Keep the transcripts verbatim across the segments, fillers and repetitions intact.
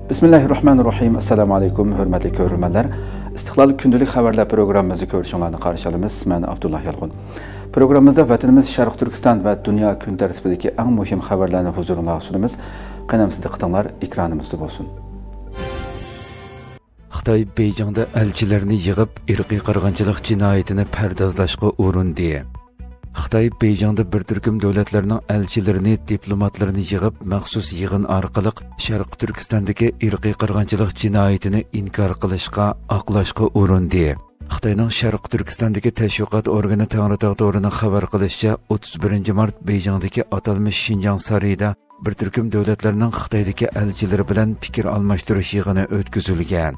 بىسمىللاھىررەھمانىررەھىم. ئەسسالامۇ ئەلەيكۇم، ھۆرمەتلىك كۆرۈرمەنلەر. ئىستىقلال كۈندىلىك خەۋەرلەر پروگراممىمىزنى كۆرۈشۈڭلارنى قارشى ئالىمىز. مەن ئابدۇللا يالقۇن. پروگراممىمىزدا ۋەتىنىمىز شەرقىي تۈركىستان ۋە دۇنيا كۈن تەرتىپىدىكى ئەڭ مۇھىم خەۋەرلەرنى ھۇزۇرۇڭلارغا سۇنىمىز. قېنىمىز دىققىتىڭلار ئېكرانىمىزدا بولسۇن. خىتاي بېيجىڭدا ئەلچىلىرىنى يىغىپ، ئىرقىي قىرغىنچىلىق جىنايىتىنى پەردازلاشقا ئۇرۇندى. خىتاي بېيجىڭدا بىر تۈركۈم دۆلەتلەرنىڭ ئەلچىلىرىنى، دىپلوماتلىرىنى يىغىپ، مەخسۇس يىغىن ئارقىلىق شەرقىي تۈركىستاندىكى ئىرقىي قىرغىنچىلىق جىنايىتىنى ئىنكار قىلىشقا، ئاقلاشقا ئۇرۇندى. خىتاينىڭ شەرقىي تۈركىستاندىكى تەشۋىقات ئورگىنى تەڭرىتاغ تورىنىڭ خەۋەر قىلىشىچە، ئوتتۇز بىرىنچى مارت بېيجىڭدىكى ئاتالمىش شىنجاڭ سارىيىدا بىر تۈركۈم دۆلەتلەرنىڭ خىتايدىكى ئەلچىلىرى بىلەن پىكىر ئالماشتۇرۇش يىغىنى ئۆتكۈزۈلگەن.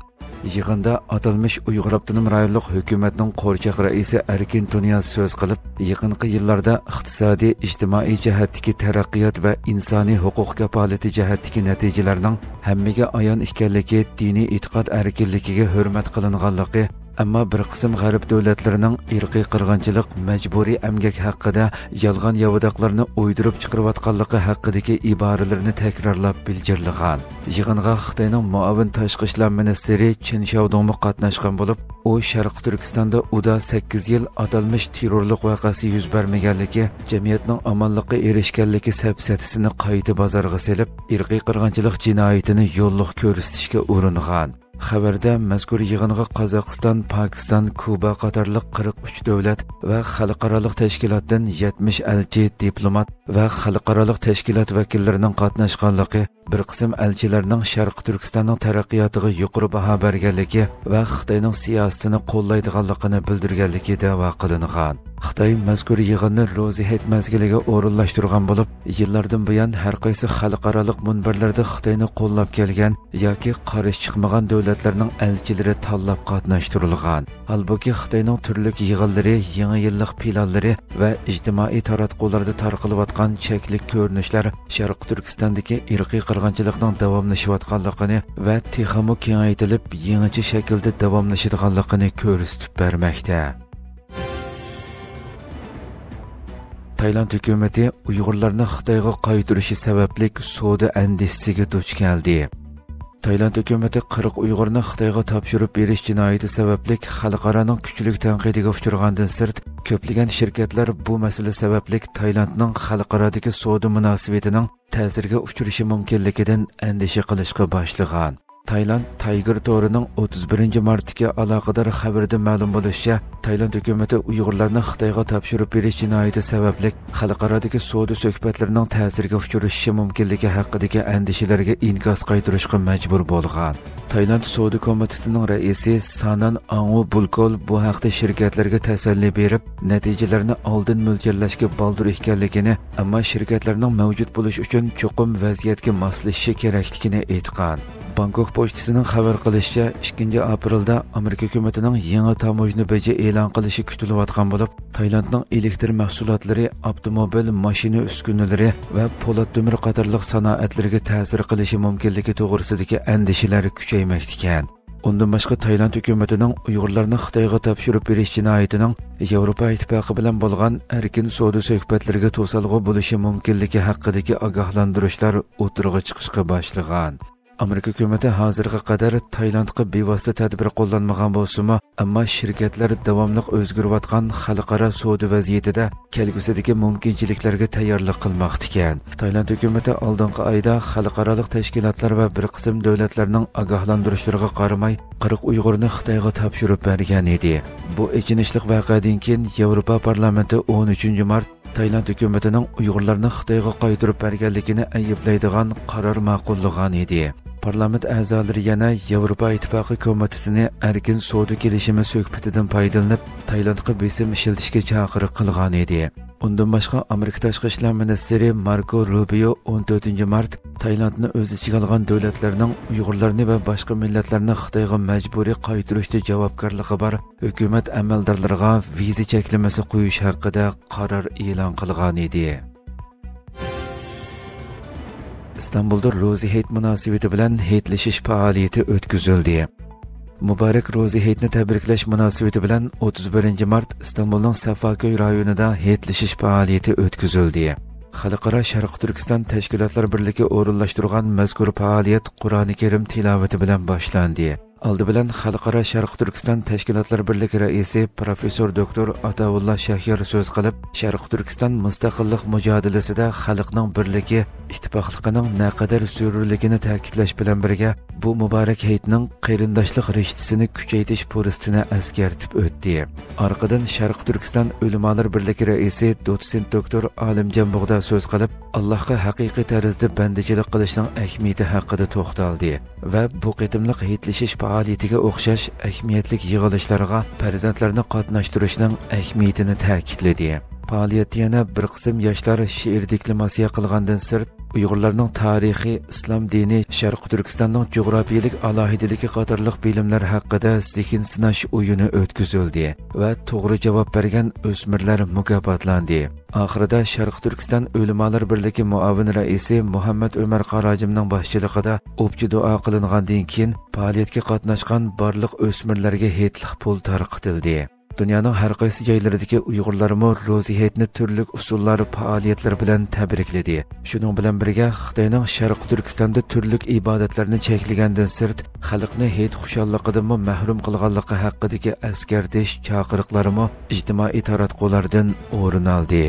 يىغىندا ئاتالمىش ئۇيغۇر ئاپتونوم رايونلۇق ھۆكۈمەتنىڭ قورچاق رەئىسى ئەركىن تۇنىياز سۆز قىلىپ، يېقىنقى يىللاردا ئىقتىسادىي، ئىجتىمائىي جەھەتتىكى تەرەققىيات ۋە ئىنسانىي ھوقۇق كاپالىتى جەھەتتىكى نەتىجىلەرنىڭ ھەممىگە ئايان ئىكەنلىكى، دىنىي ئېتىقاد ئەركىنلىكىگە ھۆرمەت قىلىنغانلىقى، ئەمما بىر قىسىم غەرب دۆلەتلىرىنىڭ ئىرقىي قىرغىنچىلىق، مەجبۇرىي ئەمگەك ھەققىدە يالغان ياۋىداقلارنى ئويدۇرۇپ چىقىرىۋاتقانلىقى ھەققىدىكى ئىبارىلىرىنى تەكرارلاپ بىلجىرلىغان. يىغىنغا خىتاينىڭ مۇئاۋىن تاشقى ئىشلار مىنىستىرى چېن شياۋدۇڭمۇ قاتناشقان بولۇپ، ئۇ شەرقىي تۈركىستاندا ئۇدا سەككىز يىل ئاتالمىش تېررورلۇق ۋەقەسى يۈز بەرمىگەنلىكى، جەمئىيەتنىڭ ئامانلىققا ئېرىشكەنلىكى سەپسەتىسىنى قايتا بازارغا سېلىپ، ئىرقىي قىرغىنچىلىق جىنايىتىنى يوللۇق كۆرسىتىشكە ئۇرۇنغان. خەۋەردە مەزكۇر يىغىنغا قازاقىستان، پاكىستان، كۇبا قاتارلىق قىرىق ئۈچ دۆلەت ۋە خەلقئارالىق تەشكىلاتتىن يەتمىش ئەلچى، دىپلومات ۋە خەلقئارالىق تەشكىلات ۋەكىللىرىنىڭ قاتناشقانلىقى، بىر قىسىم ئەلچىلەرنىڭ شەرقىي تۈركىستاننىڭ تەرەققىياتىغا يۇقىرى باھا بەرگەنلىكى ۋە خىتاينىڭ سىياسىتىنى قوللايدىغانلىقىنى بىلدۈرگەنلىكى دەۋا قىلىنغان. خىتاي مەزكۇر يىغىننى روزى ھېيت مەزگىلىگە ئورۇنلاشتۇرغان بولۇپ، يىللاردىن بۇيان ھەر قايسى خەلقئارالىق مۇنبەرلەردە خىتاينى قوللاپ كەلگەن ياكى قارشى چىقمىغان دۆلەتلەرنىڭ ئەلچىلىرى تاللاپ قاتناشتۇرۇلغان. ھالبۇكى، خىتاينىڭ تۈرلۈك يىغىنلىرى، يېڭى يىللىق پىلانلىرى ۋە ئىجتىمائىي تاراتقۇلاردا تارقىلىۋاتقان چەكلىك كۆرۈنۈشلەر شەرقىي تۈركىستاندىكى ئىرقىي قىرغىنچىلىقنىڭ داۋاملىشىۋاتقانلىقىنى ۋە تېخىمۇ كېڭەيتىلىپ، يېڭىچە شەكىلدە داۋاملىشىدىغانلىقىنى كۆرسىتىپ بەرمەكتە. تايلاند ھۆكۈمىتى ئۇيغۇرلارنى خىتايغا قايتۇرۇشى سەۋەبلىك سودا ئەندىشىسىگە دۇچ كەلدى. تايلاند ھۆكۈمىتى قىرىق ئۇيغۇرنى خىتايغا تاپشۇرۇپ بېرىش جىنايىتى سەۋەبلىك خەلقئارانىڭ كۈچلۈك تەنقىدىگە ئۇچرىغاندىن سىرت، كۆپلىگەن شىركەتلەر بۇ مەسىلە سەۋەبلىك تايلاندنىڭ خەلقئارادىكى سودا مۇناسىۋىتىنىڭ تەسىرگە ئۇچرىشى مۇمكىنلىكىدىن ئەندىشە قىلىشقا باشلىغان. تايلاند تايگېر تورىنىڭ ئوتتۇز بىرىنچى مارتتىكى ئالاقىدار خەۋىرىدە مەلۇم بولۇشىچە، تايلاند ھۆكۈمىتى ئۇيغۇرلارنى خىتايغا تاپشۇرۇپ بېرىش جىنايىتى سەۋەبلىك خەلقئارادىكى سودا سۆھبەتلىرىنىڭ تەسىرگە ئۇچرىشىشى مۇمكىنلىكى ھەققىدىكى ئەندىشىلەرگە ئىنكاس قايتۇرۇشقا مەجبۇر بولغان. تايلاند سودا كومىتېتىنىڭ رەئىسى سانان ئاڭۇ بۇلكول بۇ ھەقتە شىركەتلەرگە تەسەللى بېرىپ، نەتىجىلەرنى ئالدىن مۆلچەرلەشكە بالدۇر ئىكەنلىكىنى، ئەمما شىركەتلەرنىڭ مەۋجۇت بولۇش ئۈچۈن چوقۇم ۋەزىيەتكە ماسلىشىشى كېرەكلىكىنى ئېيتقان. بانكوك پوچتىسىنىڭ خەۋەر قىلىشىچە، ئىككىنچى ئاپرېلدا ئامېرىكا ھۆكۈمىتىنىڭ يېڭى تاموژنا بېجى ئېلان قىلىشى كۈتۈلۈۋاتقان بولۇپ، تايلاندنىڭ ئېلېكتر مەھسۇلاتلىرى، ئاپتوموبىل، ماشىنا ئۈسكۈنىلىرى ۋە پولات تۆمۈر قاتارلىق سانائەتلىرىگە تەسىر قىلىشى مۇمكىنلىكى توغرىسىدىكى ئەندىشىلەر كۈچەيمەكتىكەن. ئۇندىن باشقا، تايلاند ھۆكۈمىتىنىڭ ئۇيغۇرلارنى خىتايغا تاپشۇرۇپ بېرىش جىنايىتىنىڭ ياۋروپا ئىتتىپاقى بىلەن بولغان ئەركىن سودا سۆھبەتلىرىگە توسالغۇ بولۇشى مۇمكىنلىكى ھەققىدىكى ئاگاھلاندۇرۇشلار ئوتتۇرىغا چىقىشقا باشلىغان. ئامېرىكا ھۆكۈمىتى ھازىرغا قەدەر تايلاندقا بىۋاسىتە تەدبىر قوللانمىغان بولسىمۇ، ئەمما شىركەتلەر داۋاملىق ئۆزگىرىۋاتقان خەلقئارا سودا ۋەزىيىتىدە كەلگۈسىدىكى مۇمكىنچىلىكلەرگە تەييارلىق قىلماقتىكەن. تايلاند ھۆكۈمىتى ئالدىنقى ئايدا خەلقئارالىق تەشكىلاتلار ۋە بىر قىسىم دۆلەتلەرنىڭ ئاگاھلاندۇرۇشلىرىغا قارىماي، قىرىق ئۇيغۇرنى خىتايغا تاپشۇرۇپ بەرگەن ئىدى. بۇ ئېچىنىشلىق ۋەقەدىن كېيىن، ياۋروپا پارلامېنتى ئون ئۈچىنچى مارت تايلاند ھۆكۈمىتىنىڭ ئۇيغۇرلارنى خىتايغا قايتۇرۇپ بەرگەنلىكىنى ئەيىبلەيدىغان قارار ماقۇللىغان ئىدى. پارلامېنت ئەزالىرى يەنە ياۋروپا ئىتتىپاقى كومىتېتىنى ئەركىن سودا كېلىشىمى سۆھبىتىدىن پايدىلىنىپ، تايلاندقا بېسىم ئىشلىتىشكە چاقىرىق قىلغان ئىدى. ئۇندىن باشقا، ئامېرىكا تاشقى ئىشلار مىنىستىرى ماركو روبىيو ئون تۆتىنچى مارت تايلاندنى ئۆز ئىچىگە ئالغان دۆلەتلەرنىڭ ئۇيغۇرلارنى ۋە باشقا مىللەتلەرنى خىتايغا مەجبۇرىي قايتۇرۇشتا جاۋابكارلىقى بار ھۆكۈمەت ئەمەلدارلىرىغا ۋىزا چەكلىمىسى قويۇش ھەققىدە قارار ئېلان قىلغان ئىدى. ئىستانبۇلدا روزى ھېيت مۇناسىۋىتى بىلەن ھېيتلىشىش پائالىيىتى ئۆتكۈزۈلدى. مۇبارەك روزى ھېيتنى تەبرىكلەش مۇناسىۋىتى بىلەن ئوتتۇز بىرىنچى مارت ئىستانبۇلنىڭ سافاكۆي رايونىدا ھېيتلىشىش پائالىيىتى ئۆتكۈزۈلدى. خەلقئارا شەرقىي تۈركىستان تەشكىلاتلار بىرلىكى ئورۇنلاشتۇرغان مەزكۇر پائالىيەت قۇرئانى كەرىم تىلاۋىتى بىلەن باشلاندى. ئالدى بىلەن خەلقئارا شەرقىي تۈركىستان تەشكىلاتلار بىرلىكى رەئىسى پروفېسسور دوكتور ئاتاۋۇللا شەھيار سۆز قىلىپ، شەرقىي تۈركىستان مۇستەقىللىق مۇجادىلىسىدە خەلقنىڭ بىرلىكى، ئىتتىپاقلىقىنىڭ نەقەدەر زۆرۈرلۈكىنى تەكىتلەش بىلەن بىرگە، بۇ مۇبارەك ھېيتنىڭ قېرىنداشلىق رىشتىسىنى كۈچەيتىش پۇرسىتىنى ئەسكەرتىپ ئۆتتى. ئارقىدىن شەرقىي تۈركىستان ئۆلىمالار بىرلىكى رەئىسى دوتسېنت دوكتور ئالىمجان بۇغدا سۆز قىلىپ، ئاللاھقا ھەقىقىي تەرزدە بەندىچىلىك قىلىشنىڭ ئەھمىيىتى ھەققىدە توختالدى ۋە بۇ قېتىملىق ھېيتلىشىش پائالىيىتىگە ئوخشاش ئەھمىيەتلىك يىغىلىشلارغا پەرزەنتلەرنى قاتناشتۇرۇشنىڭ ئەھمىيىتىنى تەكىتلىدى. پائالىيەتتە يەنە بىر قىسىم ياشلار شېئىر دېكلاماتسىيە قىلغاندىن سىرت، ئۇيغۇرلارنىڭ تارىخى، ئىسلام دىنى، شەرقىي تۈركىستاننىڭ جۇغراپىيىلىك ئالاھىدىلىكى قاتارلىق بىلىملەر ھەققىدە زېھىن سىناش ئويۇنى ئۆتكۈزۈلدى ۋە توغرا جاۋاب بەرگەن ئۆسمۈرلەر مۇكاپاتلاندى. ئاخىرىدا شەرقىي تۈركىستان ئۆلىمالار بىرلىكى مۇئاۋىن رەئىسى مۇھەممەد ئۆمەر قاراجىمنىڭ باشچىلىقىدا ئوپچە دۇئا قىلىنغاندىن كېيىن، پائالىيەتكە قاتناشقان بارلىق ئۆسمۈرلەرگە ھېيتلىق پۇل تارقىتىلدى. دۇنيانىڭ ھەر قايسى جايلىرىدىكى ئۇيغۇرلارمۇ روزى ھېيتنى تۈرلۈك ئۇسۇللار، پائالىيەتلەر بىلەن تەبرىكلىدى. شۇنىڭ بىلەن بىرگە، خىتاينىڭ شەرقىي تۈركىستاندا تۈرلۈك ئىبادەتلەرنى چەكلىگەندىن سىرت، خەلقنى ھېيت خۇشاللىقىدىنمۇ مەھرۇم قىلغانلىقى ھەققىدىكى ئەسكەرتىش چاقىرىقلارمۇ ئىجتىمائىي تاراتقۇلاردىن ئورۇن ئالدى.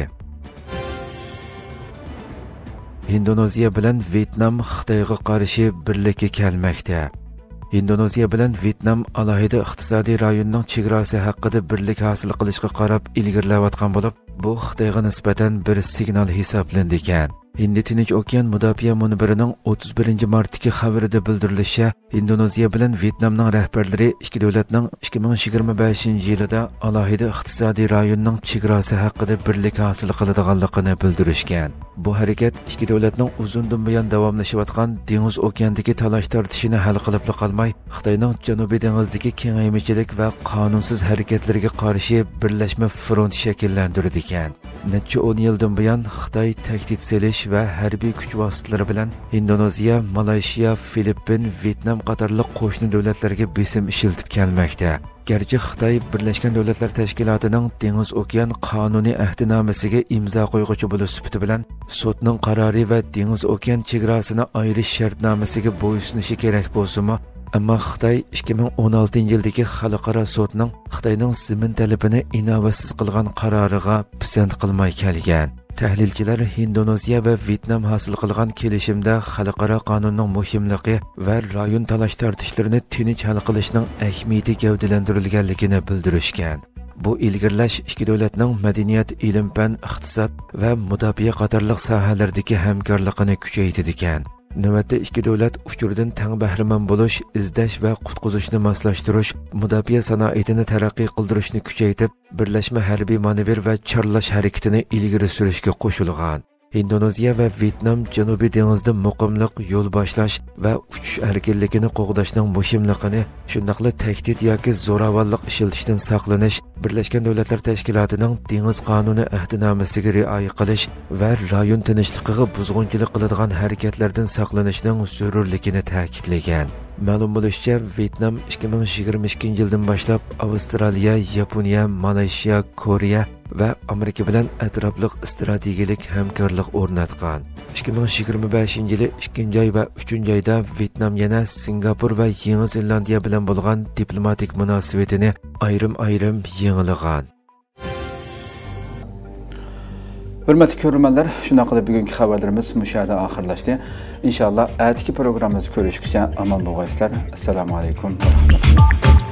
ھىندونېزىيە بىلەن ۋيېتنام خىتايغا قارشى بىرلىككە كەلمەكتە. ھىندونېزىيە بىلەن ۋيېتنام ئالاھىدە ئىقتىسادىي رايوننىڭ چېگراسى ھەققىدە بىرلىك ھاسىل قىلىشقا قاراپ ئىلگىرىلەۋاتقان بولۇپ، بۇ خىتايغا نىسبەتەن بىر سىگنال ھېسابلىنىدىكەن. ھىندى تىنچ ئوكيان مۇداپىئە مۇنبىرىنىڭ ئوتتۇز بىرىنچى مارتتىكى خەۋىرىدە بىلدۈرۈلۈشىچە، ھىندونېزىيە بىلەن ۋيېتنامنىڭ رەھبەرلىرى ئىككى دۆلەتنىڭ ئىككى مىڭ يىگىرمە بەشىنچى يىلىدا ئالاھىدە ئىقتىسادىي رايوننىڭ چېگراسى ھەققىدە بىرلىك ھاسىل قىلىدىغانلىقىنى بىلدۈرۈشكەن. بۇ ھەرىكەت ئىككى دۆلەتنىڭ ئۇزۇندىن بۇيان داۋاملىشىۋاتقان دېڭىز ئوكياندىكى تالاش تارتىشىنى ھەل قىلىپلا قالماي، خىتاينىڭ جەنۇبىي دېڭىزدىكى كېڭەيمىچىلىك ۋە قانۇنسىز ھەرىكەتلىرىگە قارشى بىرلەشمە فرونت شەكىللەندۈرىدىكەن. نەچچە ئون يىلدىن بۇيان خىتاي تەھدىت سېلىش ۋە ھەربىي كۈچ ۋاسىتىلىرى بىلەن ھىندونېزىيە، مالايشىيا، فىلىپپىن، ۋيېتنام قاتارلىق قوشنا دۆلەتلەرگە بېسىم ئىشلىتىپ كەلمەكتە. گەرچە خىتاي بىرلەشكەن دۆلەتلەر تەشكىلاتىنىڭ دېڭىز ئوكيان قانۇنى ئەھدىنامىسىگە ئىمزا قويغۇچى بولۇش سۈپىتى بىلەن سوتنىڭ قارارى ۋە دېڭىز ئوكيان چېگراسىنى ئايرىش شەرتنامىسىگە بويسۇنۇشى كېرەك بولسىمۇ، ئەمما خىتاي ئىككى مىڭ ئون ئالتىنچى يىلدىكى خەلقئارا سوتنىڭ خىتاينىڭ زېمىن تەلىپىنى ئىناۋەتسىز قىلغان قارارىغا پىسەنت قىلماي كەلگەن. تەھلىلچىلەر ھىندونېزىيە ۋە ۋيېتنام ھاسىل قىلغان كېلىشىمدە خەلقئارا قانۇننىڭ مۇھىملىقى ۋە رايون تالاش تارتىشلىرىنى تىنچ ھەل قىلىشنىڭ ئەھمىيىتى گەۋدىلەندۈرۈلگەنلىكىنى بىلدۈرۈشكەن. بۇ ئىلگىرىلەش ئىككى دۆلەتنىڭ مەدەنىيەت، ئىلىم-پەن، ئىقتىساد ۋە مۇداپىئە قاتارلىق ساھەلەردىكى ھەمكارلىقىنى كۈچەيتىدىكەن. نۆۋەتتە ئىككى دۆلەت ئۇچۇردىن تەڭ بەھرىمەن بولۇش، ئىزدەش ۋە قۇتقۇزۇشنى ماسلاشتۇرۇش، مۇداپىئە سانائىتىنى تەرەققىي قىلدۇرۇشنى كۈچەيتىپ، بىرلەشمە ھەربىي مانېۋىر ۋە چارلاش ھەرىكىتىنى ئىلگىرى سۈرۈشكە قوشۇلغان. ھىندونېزىيە ۋە ۋيېتنام جەنۇبىي دېڭىزدا مۇقىملىق، يول باشلاش ۋە ئۇچۇش ئەركىنلىكىنى قوغداشنىڭ مۇھىملىقىنى، شۇنداقلا تەھدىت ياكى زوراۋانلىق ئىشلىتىشتىن ساقلىنىش، بىرلەشكەن دۆلەتلەر تەشكىلاتىنىڭ دېڭىز قانۇنى ئەھدىنامىسىگە رىئايە قىلىش ۋە رايون تىنچلىقىغا بۇزغۇنچىلىق قىلىدىغان ھەرىكەتلەردىن ساقلىنىشنىڭ زۆرۈرلۈكىنى تەكىتلىگەن. مەلۇم بولۇشىچە، ۋيېتنام ئىككى مىڭ يىگىرمە ئىككىنچى يىلدىن باشلاپ ئاۋسترالىيە، ياپونىيە، مالايشىيا، كورېيە ۋە ئامېرىكا بىلەن ئەتراپلىق ئىستراتېگىيەلىك ھەمكارلىق ئورناتقان. ئىككى مىڭ يىگىرمە بەشىنچى يىلى ئىككىنچى ئاي ۋە ئۈچىنچى ئايدا ۋيېتنام يەنە سىنگاپور ۋە يېڭى زېلاندىيە بىلەن بولغان دىپلوماتىك مۇناسىۋىتىنى ئايرىم-ئايرىم يېڭىلىغان. ھۆرمەتلىك كۆرۈرمەنلەر، شۇنداق قىلىپ بۈگۈنكى خەۋەرلىرىمىز مۇشۇ يەردە ئاخىرلاشتى. ئىنشاللا ئەتىكى پروگراممىمىزدا كۆرۈشكىچە ئامان بولغايسىلەر. ئەسسالامۇ ئەلەيكۇم ۋە رەھمەتۇللا.